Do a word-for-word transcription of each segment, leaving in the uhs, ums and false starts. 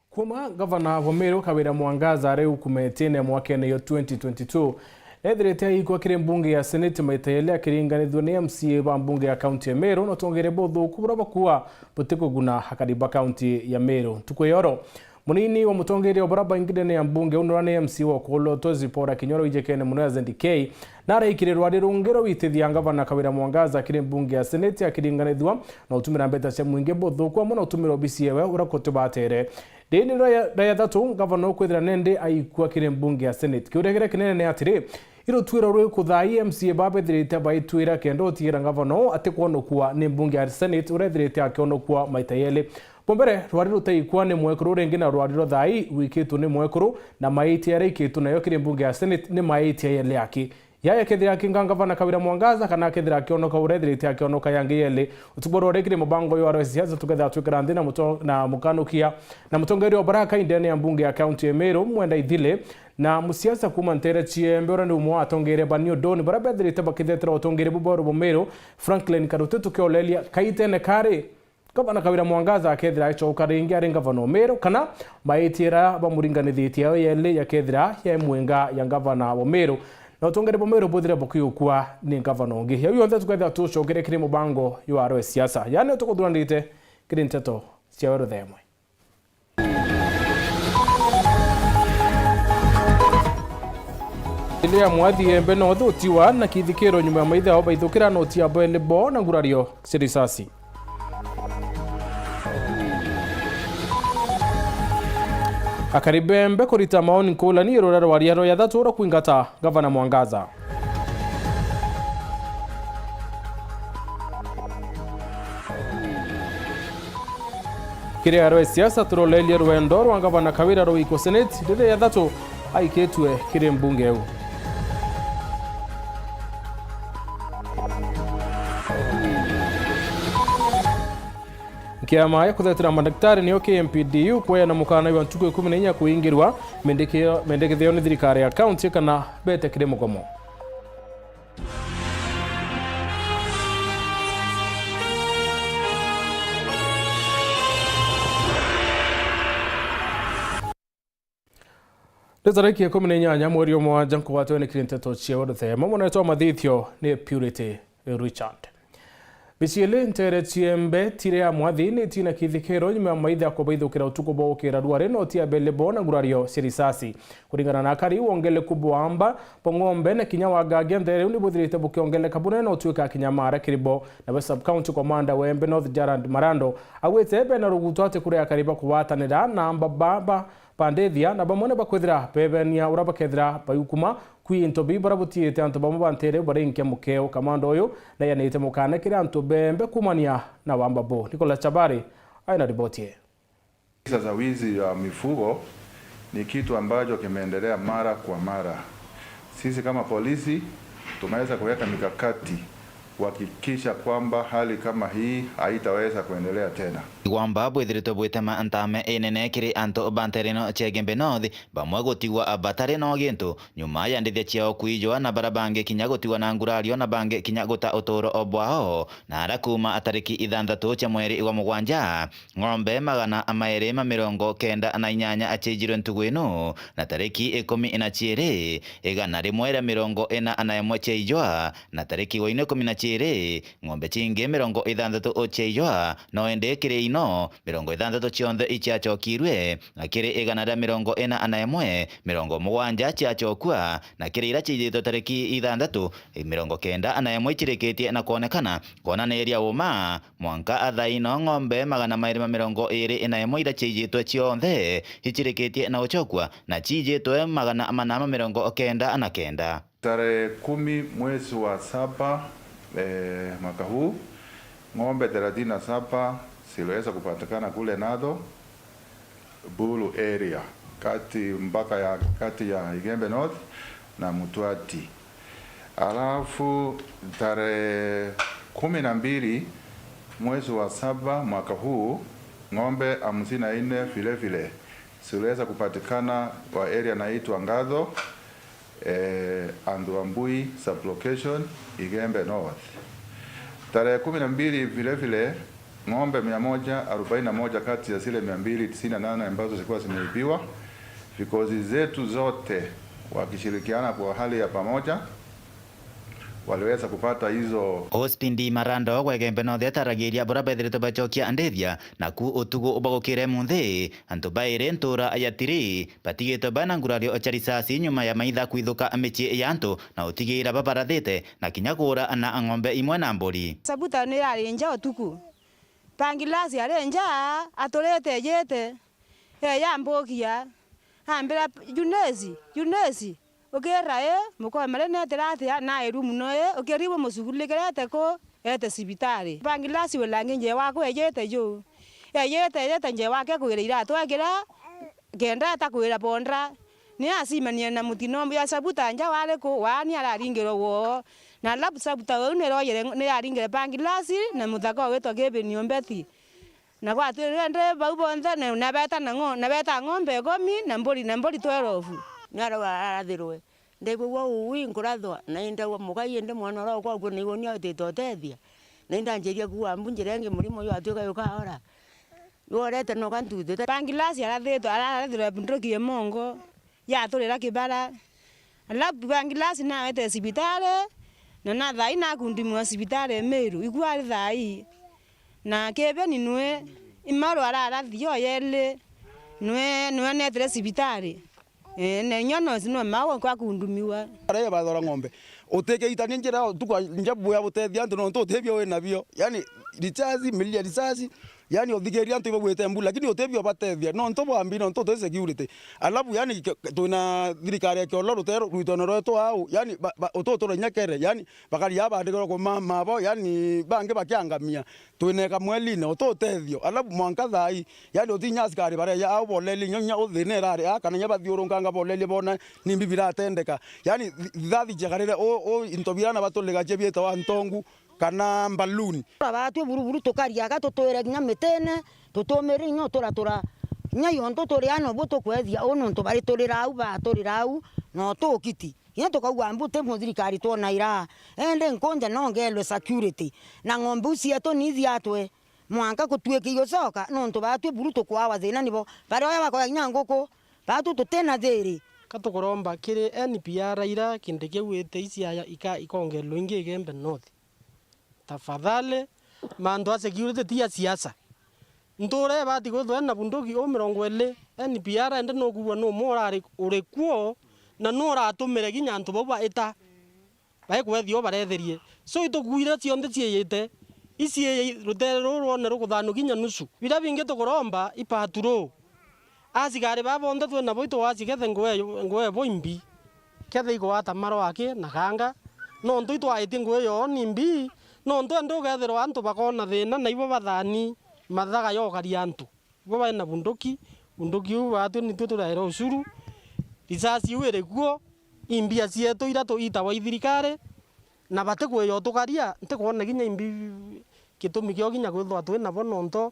Kuuma ngavana wa Meru Kawira Mwangaza ari ukumetine mwakene yo twenty twenty-two, ethirite aikwa kiri mbunge ya Senate maita yeli akiringanithua ni M C A ba mbunge ya kaunti ya Meru, na utongeria buthuku buria bakua butikuguna akari ba kaunti ya Meru. Ntuku ya oro, munini wa mutongeria wa baria baingire ni ya mbunge unura ni M C A wa Kolotwe Zipporah Kinyoro ijekene mono ya Z K, na araikire rwari rungi rwa gwitithia ngavana Kawira Mwangaza kiri mbunge ya Senate akiringanithua na utumira mbeta cia mwingi buthuku amwe na utumira obisi yewe uria kutibatere. Riini ria, ria thatu, ngavana ukwithira nende aikua kiri mbunge ya Senate. Kiuria kiria kinene ni atiri, irutuiro ruriku thaa ii M C A babethirite baitwira kenda utigira ngavana uu atikwonokua ni mbunge ya Senate uria ethirite akionokua maita yeli? Bwa mbere, rwari rutaikua ni mwekuru, ringi na rwari rwa thaa ii rwikitwe ni mwekuru, na maitia yaria ikitwe nayo kiri mbunge ya Senate ni maitia yeli aki. Yaya kethira akinga ngavana Kawira Mwangaza kana akethira akionoka uria ethirite akionoka yangi yeli. Utuku bwa rori kiri mubango uyu wa Rwesi Siasa tukethira twikira nthi na muto-, na mukanukia na mutongeria wa baraka indene ya mbunge ya kaunti ya Meru, Mwenda Ithile, na musiasa kuuma ntere ciembe uria ni umwe wa atongeria ba New Dawn baria bethirite bakithetera utongeria bubweru bwa Meru, Franklin Karuti, tukioleria kaitene kari. Gavana Kawira Mwangaza akethira acoka ringi ari ngavana o Meru, kana maitia jaria bamuringanithitie yo yeli yakethira ya mwenga ya ngavana wa Meru, na utongeria bwa Meru buthire bukiukua ni ngavana ungi. Jau yonthe tukethira tucokere kiri mubango jwa Rwe Siasa, yaani utukuthuranirite kiri nteto cia Weru Themwe. Ile ya Mwathi Embe North utiwa na kithikiro nyuma ya maitha ao baithukira noti ya bwele bo na ngurario cia risasi. Akari bembe kurita maoni nkulani irura rwa riaro ya thatu rwa kwingata Gavana Mwangaza. Kiri arwe siasa turolerie rwendo rwa Gavana Kawira rwa wiko Senate riria ya thatu aikitue kiri mbunge iu. Kiama ya kuthetera madaktari niyo K M P D U kweana mukana wa ntuku ikumi na inya kuingirwa mendekithio, mendekithio ni thirikari ya kaunti kana bete kiri mugomo. Ni tariki ikumi na inyanya mweri o mwanja nkugwatwe ni kiri nteto cia Weru Themwe. Munene wa mathithio ni Purity Richard. Micii ili ntere ciembe tire ya Mwathi ni tina kithikiro nyuma ya maitha kubaithukira utuku bwa ukira rwari noti ya bele bo na ngurario cia risasi. Kuringana na akari, wongeleku bwa amba bwa ng'ombe na kinya wa ngagia ntere iu ni buthirite bukiongeleka bunene na utuika kinya mara kiri bo. Nawe sub county commander wa Embe North Gerald Marando augite bena rugutu ati kuri akari bakugwatanira na amba baba bandithia na bamwe ni bakwithira bebenia uria bakethira bayukuma kwi into biu baria butiite antu bamwe ba ntere barinkia mukeo. Kamanda uyu nayanite mukana kiri antu bembe kumania na wamba bo. Nicholas Chabari aina riboti ii. Visa za wizi wa mifugo ni kitu ambacho kimeendelea mara kwa mara. Sisi kama polisi tumeweza kuweka mikakati kuhakikisha kwamba hali kama hii haitaweza kuendelea tena. Igwamba bwithiritwe bwitema ntame inene kiri antu ba ntere ino cia Igembe North, bamwe gutigwa batari no gintu, nyuma ya ndithia ciao kwijwa, na bara bangi kinya gutigwa na ngurario, na bangi kinya guta uturo o bwao, na ara kuuma tariki ithanthatu cia mweri wa mugwanja, ng'ombe magana mairi ma mirongo kenda na inyanya ciaijirwe ntugu ino, na tariki ikumi na ciiri, igana rimwe ria mirongo ina na imwe ciaijwa, na tariki wa ina ikumi na ciiri, ng'ombe cingi mirongo ithanthatu ciaijwa, no indi kiri ino, mirongo ithanthatu cionthe iciacokirwe, na kiri igana ria mirongo ina na imwe, mirongo mugwanja ciacokua, na kiri iria ciijitwe tariki ithanthatu, mirongo kenda na imwe icirikitie na kwonekana. Kwonaniria uma, mwanka thaa ino ng'ombe magana mairi ma mirongo iri na imwe iria ciijitwe cionthe icirikitie na gucokua, na ciijitwe magana mana ma mirongo kenda na kenda. Tarehe kumi mwezi wa saba, eh, mwaka huu, ng'ombe thelathini na saba ziliweza kupatikana kule Nadho, Bulu area, kati, mpaka ya kati ya Igembe North na Mutwati. Alafu tarehe kumi na mbili mwezi wa saba mwaka huu, ng'ombe hamsini na nne vile vile ziliweza kupatikana kwa area inaitwa Ngatho, eh, Andhuambui sublocation, Igembe North. Tarehe kumi na mbili vile vile, Ng'ombe mia moja arobaini na moja kati ya zile mia mbili tisini na nane ambazo zilikuwa zimeibiwa, vikosi zetu zote wakishirikiana kwa hali ya pamoja waliweza kupata hizo. Ospindi Marando gwa Igembe North ataragiria buria bethiritwe bacokia ndithia, naku utugu bwa gukira munthi, antu bairi ntura ya Tiri batigitwe bana ngurario cia risasi nyuma ya maitha kwithuka micii ya antu na utigiira babarathite na kinya kuura na ng'ombe imwe na mburi. Sabuta ni irari nja utuku. Pangilasi ari nja, aturite ejite. Ee, yambukia, ambira, "Junesi, Junesi, ukira ii, mukomere netira atia, nairua mono ii, ukiri bumucugulikirete ku, ete cibitari." Pangilasi wirangi njee waku ejite ju. Ejite, ejite njee wake kwira iratu ekira, kenda etakwira bonda. Ni acimanie na mutino ya Sabuta nja wari ku, waani araringirwe woo. Na alafu Sabuta uu niroyere, niaringire Pangilasi na muthaka ugwitwa Kevin Ombeti. Na gwatwirire ndi bau bonthe, na, na beeta na ng'o-, na beeta ng'ombe ikumi na mburi, na mburi twelve. Ni arauga arathirwe. Ndaigua uu ui nkurathwa, na indaigua mugai indi mwana uria ukwaku naigua ni aitite utethia. Na indanjiria kuuga mbu njira ingi murimo jwatwika jukaora. Jworete noka ntuthite. Pangilasi arathitwe, arathirwe bunduki ya mongo. Yaturira kibara. Alafu Pangilasi nawete cibitari, na na thaai nakundumiwa cibitari Meru, iku ari thaai. Na Kevin nwe, imaru ararathi yo yeli, nwe, nwe netire cibitari. Eh, na inya no, no mau kwa kundumiwa. Aria bathora ng'ombe. Utikiitania njira, utuku nja buya butethia antu, nontu utibio wina bio. Yani, risasi, milio ya risasi, yani, uthikiria antu ibagwite mbu, lakini utibio batethia, nontu bwa mbi, nontu uti security. Alafu, yani, ke-, twina thirikari ya kiolo rutero, rwitone rwetu au, yani, ba, ba, ututura inya kere, yani, bakari aa bandikirwe kuma mabo, yani, bangi bakiangamia. Twina eka mweline, uti utethio. Alafu mwanka thaai, yani, utinya asikari bareja au boleli, inya, inya uthina irari aa, kana inya bathiurunkanga boleli bona, nimbi biratendeka. Yani, thi-, thathi ciakarire, u, u, into birana batuligacia bietawa ntongu, kana mbaluni. Batwi buruburu tukariaga, tutwire kinya mitine, tutumire inya uturatura. Inya yontu turi ano bu tukwethia u nontu bari turira au, baturira au, na utukiti. Kinya tukauga mbuti muthirikari twonaira, indi nkunja nongerwe security, na ng'ombe iu cietu ni ithiatwe, mwanka kutuiki iucoka, nontu batwi buru tukwawa thina nibo. Baria oya bakoya kinya nguku, batu tutina thiri. Ka tukuromba kiri N P R ira kintu kiu ite iciaya ika-, ikongerwe ingi Igembe North. Tafadhali, mantu a security ti ya siasa. Ntura ibati kwithwa ina bunduki u mirongo iri, N P R indi nukuua numwe urari, uri kuo, na nuratumire kinya antu bau baita, baikwethia u baretherie. So, itukuire cionthe ciiyite, iciiyi rutere ruu rwone rukuthanwa kinya nusu. Biria bingi tukuromba i patrol. Asikari baa bonthe twina bo itugacikethe nguo, nguo bo imbi, kethe igwata maro aki na kanga, nontu itwaitie nguo yoo ni mbi, nontu indi ukethirwa antu bakona thina na ibo bathani mathaga yokaria antu. Ibo baina bunduki, bunduki iu batwi nitwi turaira ucuru, risasi iu iri kuo, i mbia cietu iria tu-, itagwa i thirikari, na batikwija utukaria, ntikwona kinya imbi gitumi kio kinya kwithwa twi nabo nontu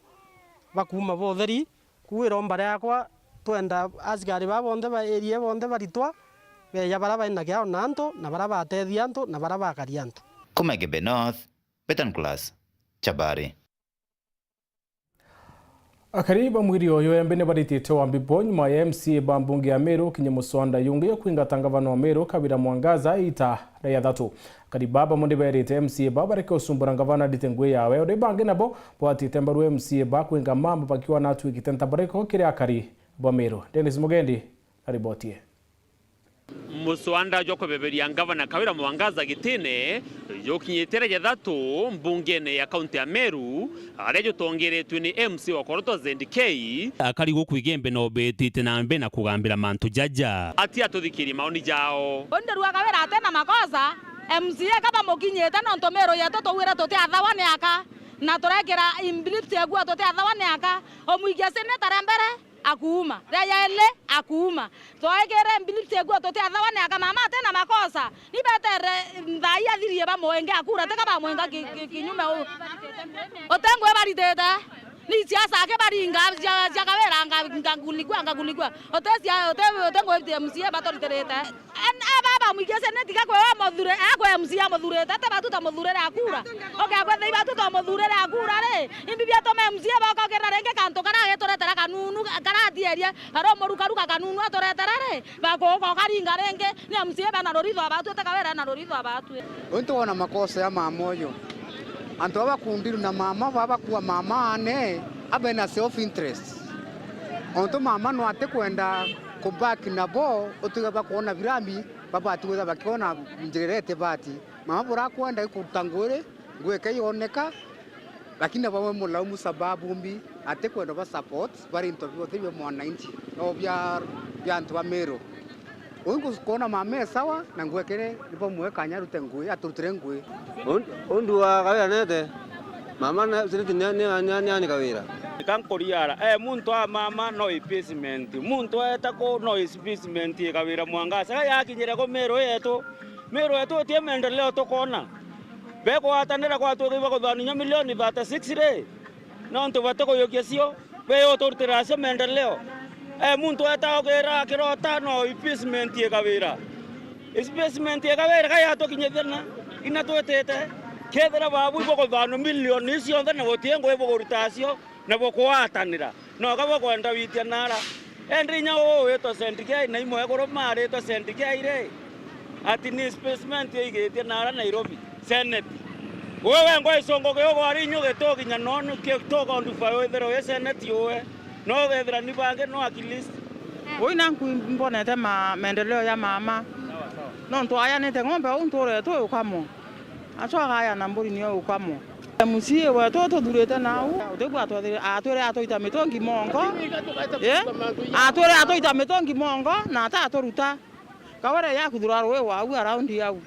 bakuuma botheri. Kuu iromba riakwa, twenda asikari baa bonthe ba area bonthe baritwa, beeja baria baina kiao na antu, na baria batethia antu, na baria bakaria antu. Kuma Igembe North, Betan Class, Chabari. Akari ba mwiri uyu embe ni baritite wambi bo nyuma ya M C A ba mbunge ya Meru kinya muswanda yungi ya kwingata ngavana wa Meru Kawira Mwangaza ita ria jathatu. Akari baa bamwe ni berite M C A ba bareke ucumbura ngavana arite ngui yawe, uri bangi nabo bwatite mbaru M C A ba kwinga mama bakiona atwikite ntabariko kiri akari ba Meru. Dennis Mugendi na riboti ii. Muswanda jwa kubeberia ngavana Kawira Mwangaza gitine jukinyite ria jathatu mbungene ya kaunti ya Meru, aria jutongeretwe ni M C A wa Korotwa Z K. Akari guku Igembe no betite na mbe na kugambira mantu jaja. Ati atuthikirie maoni jao. Undi rua Kawira atena makosa, M C A ka bamukinyite nontu Meru yetu tugwire tutiathawa ni aka, na turekira imbilipti egua tutiathawa ni aka, umwikia seneta ria mbere, akuuma. Ria yaili, akuuma. Twaigire mbilipti egua tutiathawa ni aka mama atina makosa. Ni betere nthai athirie bamwenge akura, tika bamwenga ki-, ki-, kinyume u-, utengwe baritite. Ni siasa ake baringa cia, cia Kawira nga-, ngakunikua, ngakunikua. Uti cia, uti, uti ngui cia M C A baturitirite. En-, aba bamwikia seneti gakwe wa muthure, akwe M C A muthurite, ate batu ta muthurire akura. Oke akwe thei batu ta muthurire akura ri, imbi biatuma M C A boka okirira ringi kantu kara agituretera kanunu, karathierie, kara umurukaruka kanunu aturetera ri, bakuka ukaringa ringi, ni M C A bena ruritho abatwi, ate Kawira ena ruritho abatwi. Uyu ntiwona makosa ya mama uyu. Antu baba bakundirwa na mama, baba bakua mama ane, abena self interest. Ontu mama no atikwenda ku back nabo, utige bakwona birambi, babati kwithira bakiona njira iria itibati. Mama burakwenda ikuruta ngugi, ngugi ike yoneka, lakini nabo bamulaumu sababu mbi, atikwenda ba support bari into bionthe bia mwananchi, no bia, bia antu ba Meru. Uu ngu-, kwona mama e sawa, na ngugi ikiri ni bamwe kanya arute ngugi, aturutire ngugi. Un-, undu wa Kawira nete, mama na, seneti ni, ni, ni, ni ani Kawira. Ka nkuriara, e muntu a mama no replacement, muntu eta ku no replacement e Kawira Mwangaza. Ga yakinyire ku Meru yetu, Meru yetu utie maendeleo tukona. Begwatanira gwatuika ibakuthania milioni thirty-six ri, nontu batikuyukia cio, beyuturutira cio maendeleo. E muntu eta ukiira akirota no replacement e Kawira. Replacement e Kawira ga yatukinyithia na ina twitite. Kethira babu ibakuthania milioni icio cionthe na guti ngugi bukuruta cio, na bukwatanira. Noka bukwenda witia nara. Endi inya uu witwa Saint Kiai na imwekuru maritwa Saint Kiai ri, ati ni replacement yaigitie nara Nairobi, seneti. Uu wengwa icungu kiu gwari inyu gitukinya noni ki-, tukondufa withire wi seneti uwe, no ugethira ni bangi no at least. Uu ina nku mbonete ma-, maendeleo ya mama. Nontu ayanite ng'ombe uu nturetwe ukamwa. Acoka aya na mburi niyo ukamwa. M C A wetu tuthurite nau, utigua atwethire-, atwire atwita mitungi mongo, eh? Atwire atwita mitungi mongo, na ata aturuta. Kawira yakuthura rui wau around au.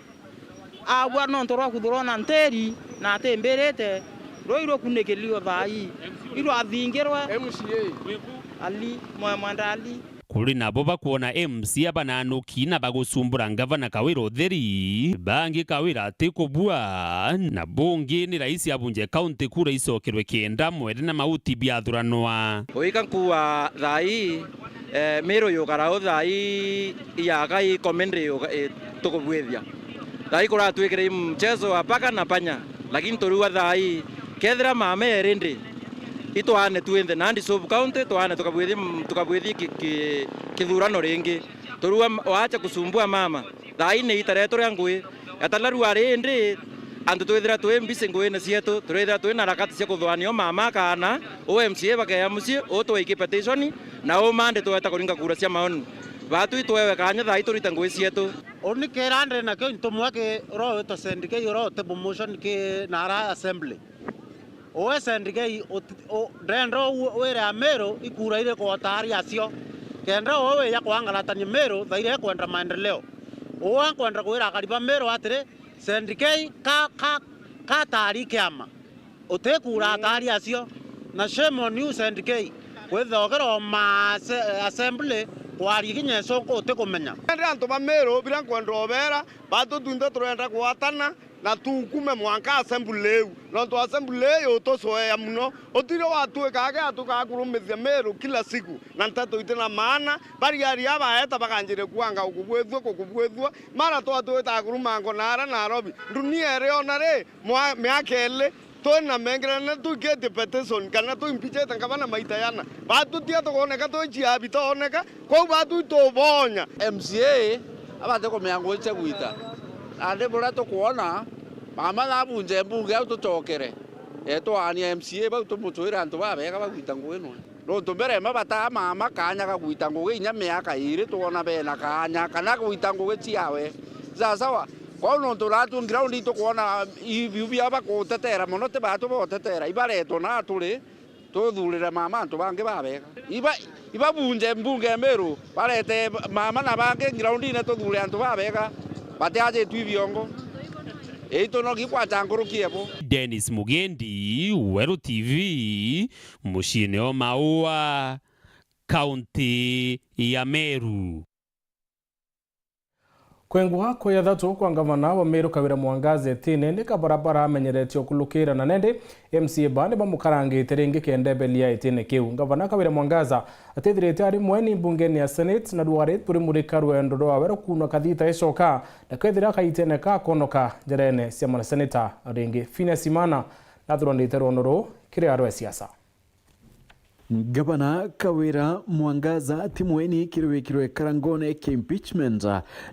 Agua nontu rwa kuthurwa na ntiri, na atimbirite, rui rukunikilio thaa ii, irwathingirwe. M C A. Ali, mwe-, mwenda Ali. Kuri nabo bakwona M C A bananuki na bagucumbura ngavana Kawira utheri, bangi Kawira atikubua, na bungi ni rais abunje kaunti kura icokerwe kenda mweri na mauti biathuranwa. Uika nkuwa thaa ii, eh, Miru yukara u thaa ii iyaga i comedy yuka-, i-, tukubwithia. Thaa ii kuratwikire i mchezo wa paka na panya, lakini turiua thaa ii, kethira mama eri ndi, itwaane twinthe nandi sub county, twaane tukabwithi, tukabwithi ki-, ki-, kithurano ringi. Turua m-, waacha kusumbua mama. Thaa ii ni ita retu ria ngugi. Gatalaru ari indi, antu twithira twi mbisi nguine cietu, turithira twi na harakati cia kuthwania u mama akaana, u M C A bakeya mucii, u twaiki petition, na u Monday tweta kuringa kura cia maoni. Baatu itwewe kaanya thaa ii turite ngugi cietu. Uni kira ndi nakio into mwaki uria witwa Saint Kiai uria uti promotion ki nara assembly. Uwe Saint Kiai uti-, u-, ndenda u-, wire Amiru ikura iri kwota ari acio. Kenda uwe wija kwangaratania Miru thaira ekwenda maendeleo. Uwe nkwenda kwira akari ba Miru atiri, Saint Kiai ka, ka, ka atari kiama. Utikura atari acio. Na shame on you Saint Kiai. Kwithira ukiroma ase-, assembly kwaria kinya icunku utikumenya. Indi antu ba Miru biria nkwenda ubera, batu twinthe turenda gwatana, na tuukume mwanka assembly iu, nontu assembly iu yutucoea mono. Utiri watwika age atuka akurumithia Miru kila siku, na nteto iti na maana. Bariaria baeta bakanjiria kuanga gukubwithua, gukubwithua, mara twatwita akurumango na ara Nairobi. Dunia iriona ri, mwa-, miaka ili, twina mengerane twikitie petition, kana twimpichite ngavana maita yana. Batutia tukoneka twichia bitaoneka, Kwou batu itubonya. M C A abate kumenya ngugi cia gwita. Nandi buria tukwona, mama nabunje mbunge au tucokere. Etwaania M C A bau tumutwire antu babega bagwita ngugi nwe. Nontu mbere mbabataa mama kaanya ga gwita ngugi inya miaka iiri twona bena kaanya kana gwita ngugi ciawe. Sawa sawa. Kwou nontu natu ground itukwona ibiu bia bakutetera mono ti batu botetera. Ibaretwo na turi tuthurire mama antu bangi babega. Iba, ibabunje mbunge ya Meru, barete mama na bangi groundine tuthure antu babega, batiajitwi biongo. Itu no gikwacha nkuruki ebo. Dennis Mugendi, Weru T V, muciine o Maua, kaunti ya Meru. Kwengwa kwa ya thatu kwa ngavana wa Meru Kawira Mwangaza itine ni kabarabara amenyeretie ukulukira, na nendi M C A ba ni bamukarangite ringi kenda ebelia itine kiu. Ngavana Kawira Mwangaza atithirite ari mweni mbungeni ya Senate, na rwari turimurika rwendo rwawe rwa kuunwa kathita icoka, na kethira kaitene ka konoka njerene cia manaseneta ringi. Phineas Imana nathurandite rwondo ruu kiri arwe siasa. Ngavana Kawira Mwangaza ti mweni kiri wikirwe karangone kia impeachment,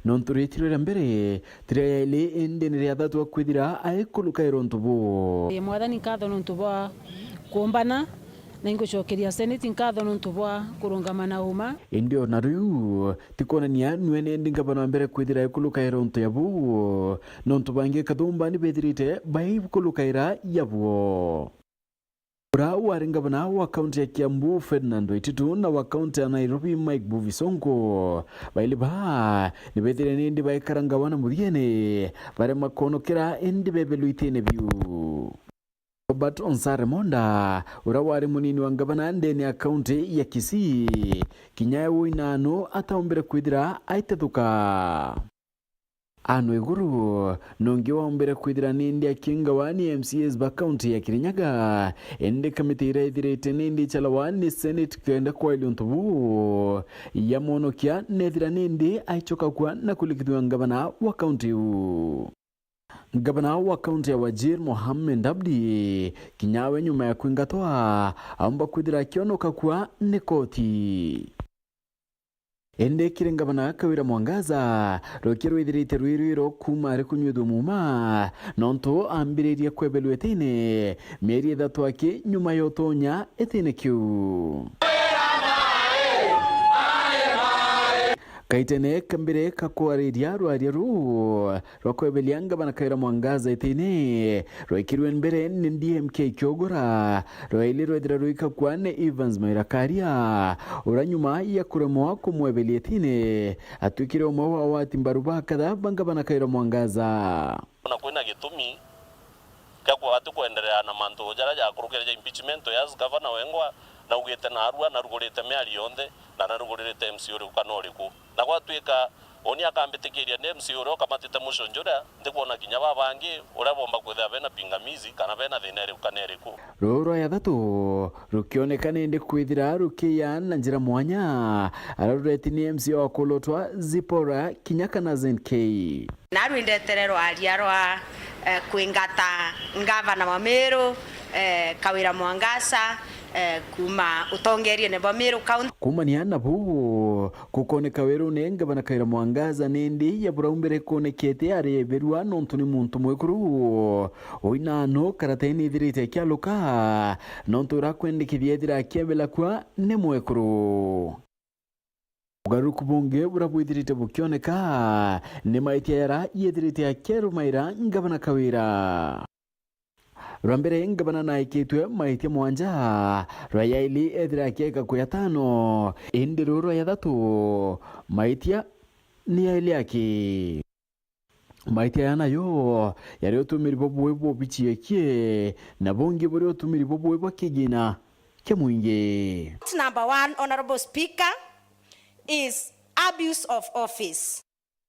nontu riitiro ria mbere ti ria yaili, indi ni ria thatu akwithira aikulukaira untu buu. Ee, Mwathani, nkatho nontu bwa kumbana, na ingucokeria Senate nkatho nontu bwa kurungama na uma. Indi ona riu ti kwonania nwe nendi ngavana wa mbere kwithira aikulukaira untu ya buu, nontu bangi kathumba ni bethirite baikulukaira ya buo. Uria wari ngavana wa kaunti ya Kiambu, Ferdinand Waititu, na wa kaunti ya Nairobi, Mike Mbuvi Sonko, baili baa ni bethire nindi baikara ngawa na muthiene, barema kwonokera indi bebelwa itine biu. Robert Onsare Monda, uria wari munini wa ngavana ndene ya kaunti ya Kisii, kinya e wina anu ataumbire kwithira aitethuka. Anu iguru, nongi waumbire kwithira nindi akingawa ni M C As ba kaunti ya Kirinyaga, indi kamiti iria ithirite nindi ichalawa ni Senate kenda kwaelia untu buu yamwonokia, nethira nindi aichoka kwa na kulikithua ngavana wa kaunti iu. Ngavana wa kaunti ya Wajir, Mohamed Abdi, kinya we nyuma ya kwingatwa, aumba kwithira akionoka kwa ni koti. Indi kiri ngavana Kawira Mwangaza, rukia rwithirite rwi rwiro kuuma ari kunyuithua muuma, nontu ambiririe kwebelwa itine mieri ithatu aki nyuma ya utonya itine kiu. Kaitene ka mbere ka kwariria rwaria ruu rwa kwebelia ngavana Kawira Mwangaza itine, rwekirwe mbere ni D M K Kiogora, rwaili rwethira rwikakua ni Evans Maira Karia, uria nyuma ya kuremwa kumwebelia itine, atwikire umwe wa awati mbaru ba kadha ba ngavana Kawira Mwangaza. Na kwina gitumi kia kwa ati kwenderea na mantu jaria jakurukire ja impeachment ya gavana wengwa, naugite narua, narugurite miario yonthe, na narugurite M C A uriku kana uriku. Na gwatwika uni akambitikiria ni M C A uria ukamatite motion juria, ndikwona kinya babangi uria bomba kwithira bena pingamizi kana bena thina iriku kana iriku. Ruu rwa ya thatu rukioneka nindi kwithira rukiya na njira mwanya, aria rureti ni M C A wa kulotwa Zipporah kinya kana Zen K. Na rwindetere rwaria rwa, eh, kwingata ngavana wa Meru, eh, Kawira Mwangaza, eh, kuuma utongeriene bwa Meru County. Kuumania na buu, kukoneka werune ngavana Kawira Mwangaza nindi ya buraumbere kwonekete ari eberua nontu ni muntu mwekuru. Uinano karateni ithirite akialuka, nontu urakwendekithia ethira akiebela kwa ni mwekuru. Ugaruruku bungi buria bwithirite bukioneka ni maitia yara yethirite akierumaira ngavana Kawira. Rwa mbere, ngavana naikitwe maitia mwanja, rwa yaili ethira akieka ku yatano, indi ruu rwa yathatu maitia ni yaili aki. Maitia ya nayo yari utumiri bwa bui bwa obichi yekie, na bungi buri utumiri bwa bui bwa kigina kia mwingi. Number one, Honorable Speaker, is abuse of office.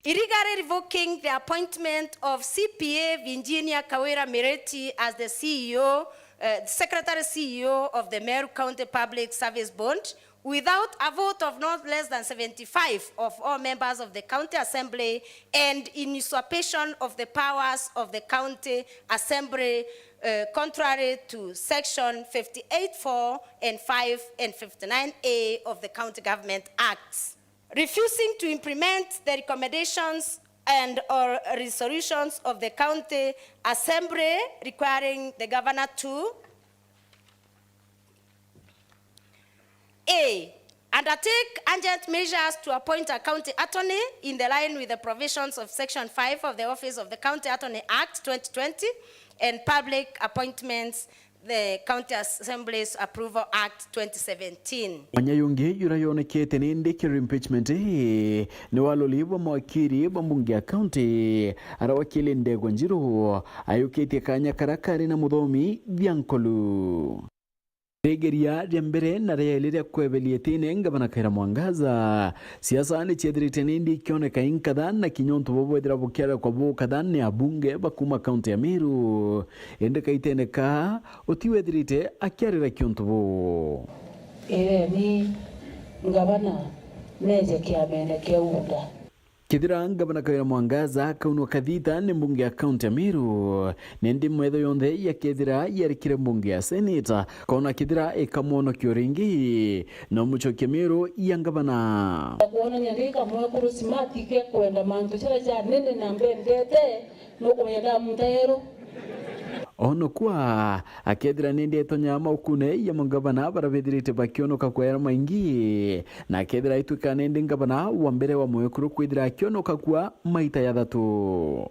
Illegally revoking the appointment of C P A Virginia Kawira Mireti as the C E O, uh, Secretary C E O of the Meru County Public Service Board, without a vote of not less than seventy-five of all members of the County Assembly and in usurpation of the powers of the County Assembly, uh, contrary to Section fifty-eight four and five and fifty-nine A of the County Government Acts. Refusing to implement the recommendations and or resolutions of the County Assembly requiring the Governor to A. Undertake urgent measures to appoint a county attorney in the line with the provisions of Section five of the Office of the County Attorney Act twenty twenty and Public Appointments, the County Assembly's Approval Act twenty seventeen. Mwanya yungi yura yonekete ni ndikiro impeachment ii ni waloli bwa mawakiri ba mbunge ya county, ara wakili Ndegwa Njiru ayukitie kanya kara kari na muthomi Biankulu. Rigeria ria mbere na ria iri ria kweberia itine ngavana Kawira Mwangaza, siasa ni ciethirite nindi ikioneka inkatha, na kinya untu bubu bwethira bukiarekwa bukatha ni abunge ba kuuma kaunti ya Meru. Indi kaitene ka, uti wethirite akiarira kiuntu buu. Ireni ngavana neeje kiamene kia UDA. Kethira ngavana Kawira Mwangaza akaunwa kathita ni mbunge ya kaunti ya Meru, nindi metho yonthe yakethira yarikire mbunge ya seneta, kona kethira ikamwonokia ringi, no mucokie Meru ya ngavana. Kwonania ndi kamwekuru smart ke kwenda mantu jaria janene na mbendete, nukumenya ndamuntha yero. Onokua, akethira nindi etonya maukune ya mangavana baria bethirite bakionoka kwa yaro maingi, na akethira aitwika nindi ngavana wa mbere wa mwekuru kwithira akionoka kwa maita jathatu.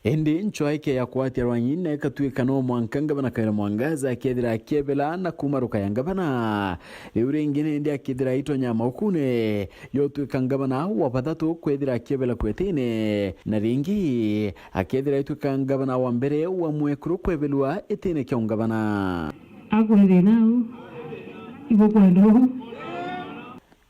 Indi ncwaike ya kwatia rwanyi na ikatwika no mwanka ngavana Kawira Mwangaza akethira akiebela na kuuma ruka ya ngavana. Riu ringi nindi akethira aitonya maukune, yotwika ngavana wa bathatu kwethira akiebela kwetine, na ringi akethira aitwika ngavana wa mbere wa mwekuru kwebelua itine kia ungavana. Akwethina u, igukwenda u.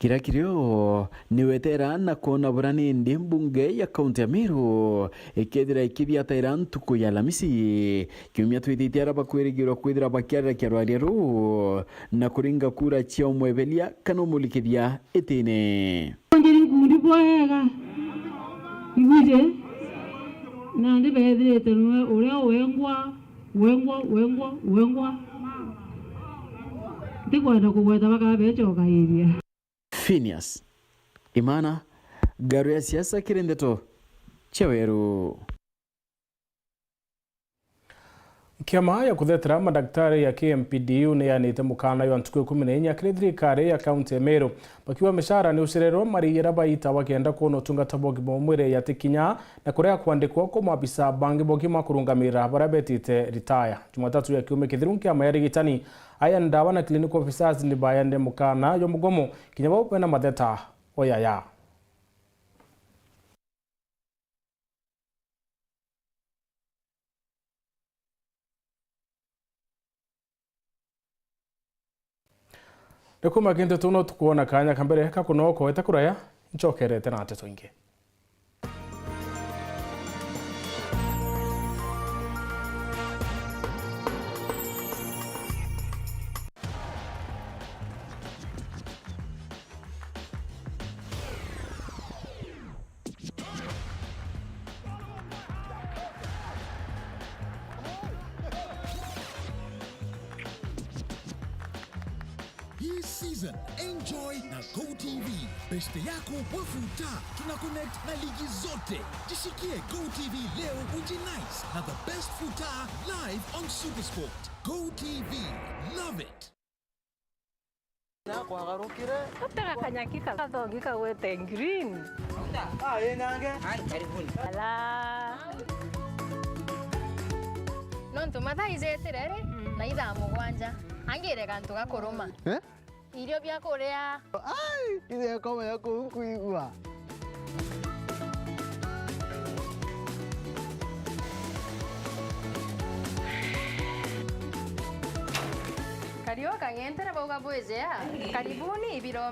Kira kirio, niwetera na kwona bura nindi mbunge ya kaunti ya Meru ikethira ikithiataira ntuku ya Alamisi. Kiumia twithitie ara bakwirigirwa kwithira bakiarira kiarwaria ruu na kuringa kura cia umwebelia kana umulikithia itine. Onjeri nkundi bwega. Igwije? Nandi bethirite nwe uria wengwa, wengwa, wengwa, wengwa. Ntikwenda kugweta bakaba becokairia. Phineas Imana, ngaru ya siasa kiri ndeto cia weru. Kiama ya kuthetera madaktari ya K M P D U ni yanite mukana jwa ntuku ikumi na inya kiri thirikari ya kaunti ya Meru, bakiuga mishara ni ucererwa, mariira baita bakenda kwona utungata bwa ugima bwa mwiri yati kinya, na kurega kwandikwa kwa maabisa bangi ba ugima kurungamira baria betite ritaya. Jumatatu ya kiumia kithiru, kiama ya arigitani aya ndawa na clinical officers ni bayende mukana jwa mugomo kinya bau bena matheta o yaya. Ni kuma kintu tu no tukwona kanya ka mbere ka kunokoete kuraya, ncokerete na nteto ingi. Hii season, enjoy na Go T V. Beshte yako bwa futa, tuna connect na ligi zote. Jishikie Go T V leo, unjinice na the best futa live on Supersport. Go T V, love it. Nakwagarukire. Atega kanyaki ka-, gathogi kagwete green. Ah, ĩ nyange. Ai, karibuni. Ala. Nontu mathaa ijetire ri, mm, na ithaa mugwanja. Angire gantu ga kuruma. Eh? Irio bia kuria. Ai, ithe komenya kuu nkuigua. Kariu kang'entere bauga bwijea. Karibuni ibiro.